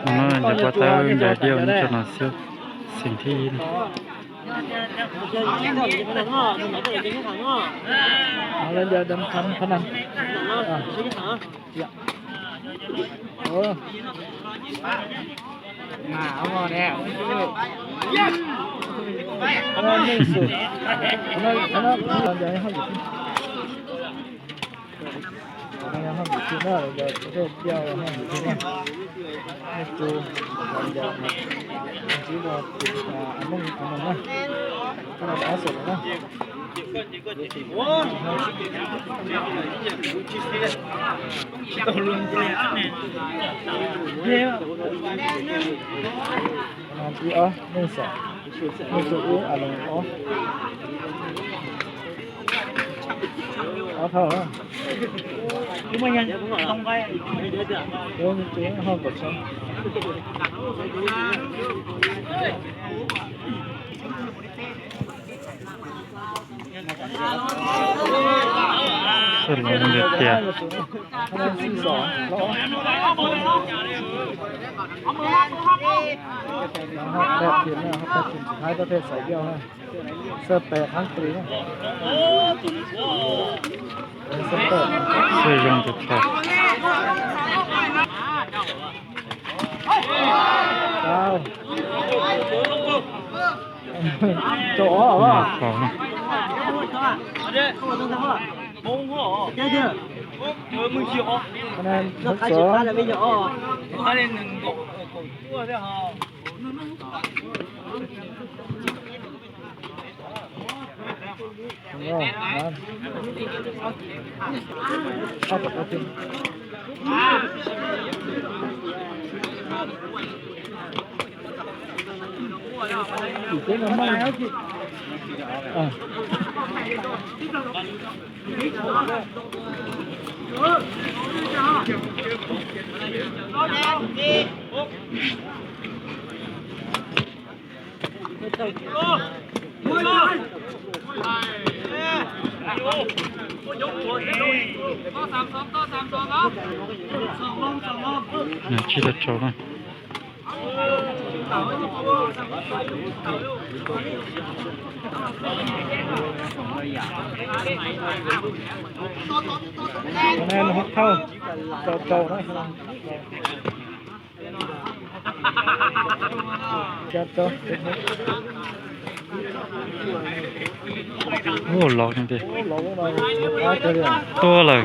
Nó nhập qua tao giải điệu nó cho nó siêu. Xỉn thi đi. Nó lên giờ đâm thắng thắng ăn. À. Dạ. Ủa. Mà ông ngồi nè. Nó lên sự. Nó, nó, nó, nó, nó, nó, ປະເທດດຽວ ໃຫ້ຢູ່ທີ່ນີ້ ໃຫ້ປູ ບັນຍາ ທີ່ວ່າເປັນ ອາ ອັນໜຶ່ງ ອັນໜຶ່ງນະ ຂະໜາດເອົາສົດນະ ປະມານທີ່ ເອົາ ໜຶ່ງສອງ ໜຶ່ງສອງ ເອົາ ເອົາເທົ່າ ຄືມັນຍັງຕ້ອງໄວ້ ໂອ້ຍ ເຈົ້າ ເຮົາກໍຊ້ຳ ສະຫຼອງເດດເດດ ປະມານສີ່ສອງ ລອງ ແປດທີມແລ້ວ ແປດທີມ ສຸດທ້າຍປະເພດສາຍດຽວນະ. ເສີບແປກທັງປີນະ ເສີບແປກ ເສີບຍັງຈະແຕກ ອ້າວ ໂຈະອອກ ຂອງ ຄະແນນຫົກສອງ ທີ່ລະຈອນ ຄະແນນຫົກເທົ່າ ເຈົ້າໆ ນະ. ໂອ້ ຫຼອກຈັ່ງຕິ ໂຕເລີຍ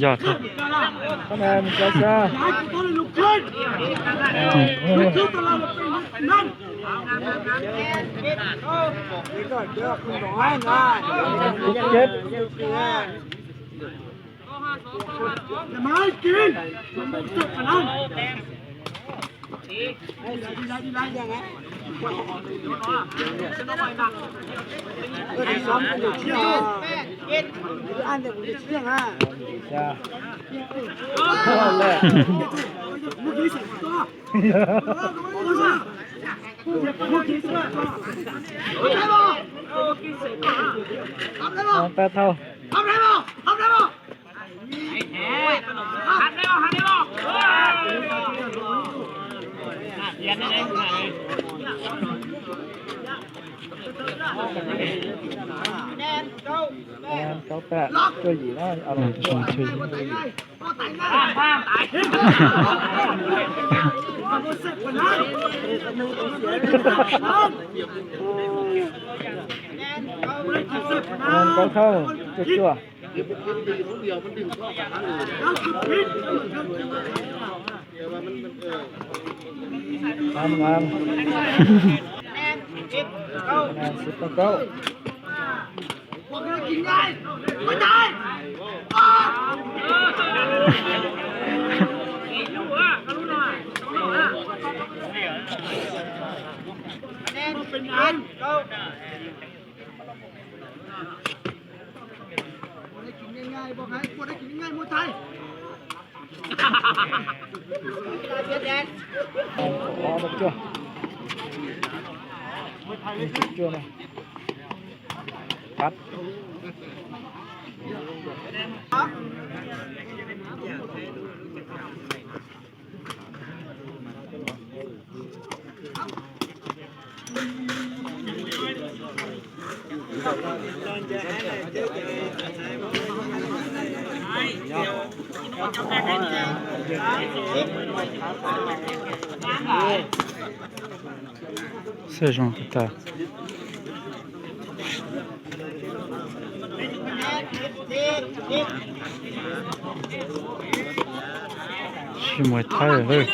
ຍອດ ຄະແນນເຈົ້າຊາ ເຈັດ ຢ່າມາໃຫ້ກິນ ມັນບໍ່ເຈັບປານນັ້ນ ສອງແປດເທົ່າ ເກົ້າແປດ ຊ່ວຍອີກເນາະ ເອົາລົງ ຊ່ວຍອີກ ເກົ້າເທົ່າ ຈົວໆ. ງາມ ງາມ ງາມ ສິບຕໍ່ເກົ້າ ເປັນຫຍັງ? ບໍ່ໄດ້ກິນງ່າຍໆ ບອກໃຫ້ບໍ່ໄດ້ກິນງ່າຍໆ ມວຍໄທ. ອໍ ບັກຈົວ ບັກຈົວນະ ປັດ. Sejam que tá. Muay Thai ເລີຍ.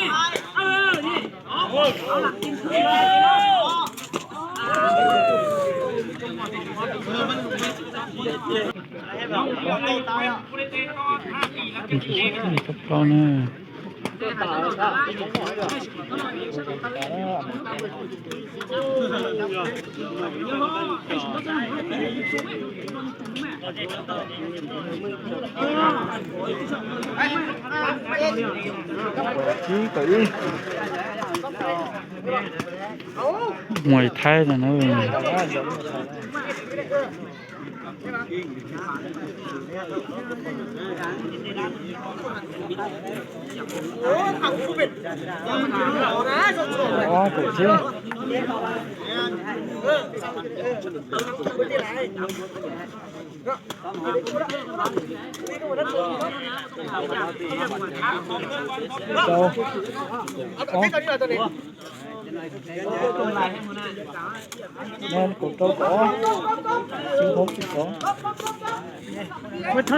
ມວຍໄທນັ້ນເອີຍ. ເຈົ້າ ເອົາ ແມ່ນ ກົດເກົ້າສອງ ສິບຫົກ ສິບສອງ. ມວຍໄທ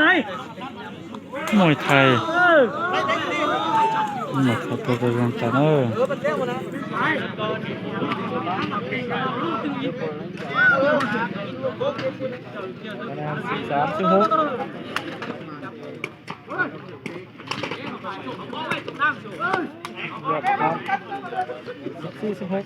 ມວຍໄທ ເອີ ມວຍໄທ ເປີດເລື່ອງກັນເອີ. ສາມ ສິບຫົກ ສິບສີ່ ສິບຫົກ.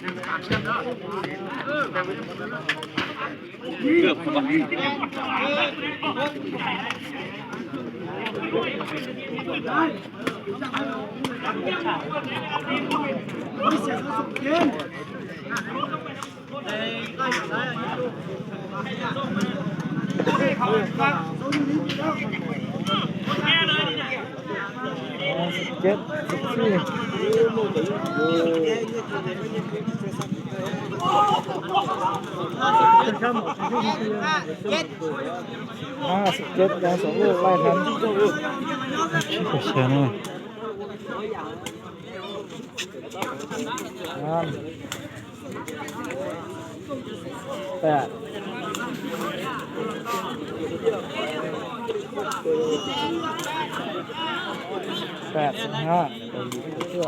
ສິບເຈັດ ສິບສີ່ ຫ້າສິບເຈັດ ຍັງສອງລູກໄລ່ທັນ. ແປດ ແປດສິບຫ້າ.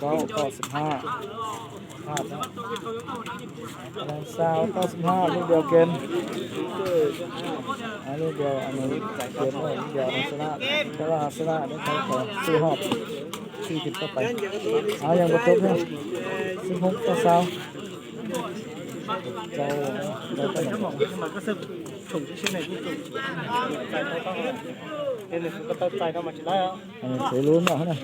ເກົ້າ ເກົ້າ ສິບຫ້າ ພາດແລ້ວ. ຊາວ ເກົ້າສິບຫ້າ ລູກດຽວເກມ ອ່າ ລູກດຽວ ອັນນີ້ເກມ ລູກດຽວເອົາຊະນະ ແຕ່ວ່າເອົາຊະນະໄດ້ ເຂົ້າສູ່ຮອບສີ່ທີມຕໍ່ໄປ. ເອົາ ຍັງບໍ່ຈົບເນາະ ສິບຫົກຕໍ່ຊາວ. ເຈົ້າ ເຈົ້າ ອັນນີ້ເສລຸນເນາະຫັ້ນນະ.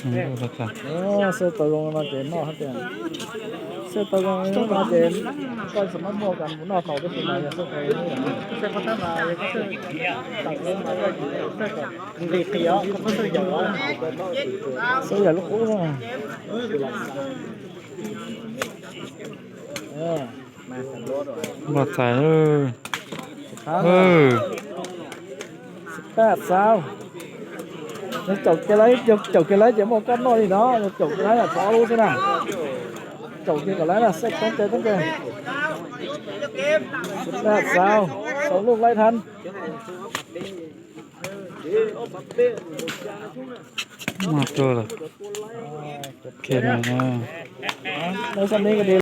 ເອີ ເສື້ອໂຕລົງມາເຕັມເນາະ ເສື້ອໂຕລົງມາເຕັມ ກໍສາມາດໝວກກັນເນາະ ເຂົາໄດ້ເປັນມາເສື້ອໂຕລົງ ເສື້ອໂຕລົງມາ ເສື້ອໃຫຍ່ລູກໂອ້ ເອີ. ບໍ່ໃສ່ ເອີ ເອີ ສິບແປດຊາວ. ເຈົ້າເກໄລ ເຈົ້າເກໄລ ຈະໝົດກັນໜ້ອຍນີ້ເນາະ ເຈົ້າເກໄລ ອ່ະ ເອົາລູກຊະນະ ເຈົ້າເກໄລນະ ເຊັດຕັ້ງແຕ່ ຕັ້ງແຕ່ ສິບແປດຊາວ ສອງລູກໄລ່ທັນ. ມາໂຕລະ ເຂັ້ມແລ້ວນະ ໃນສ່ຳນີ້ກໍດີ.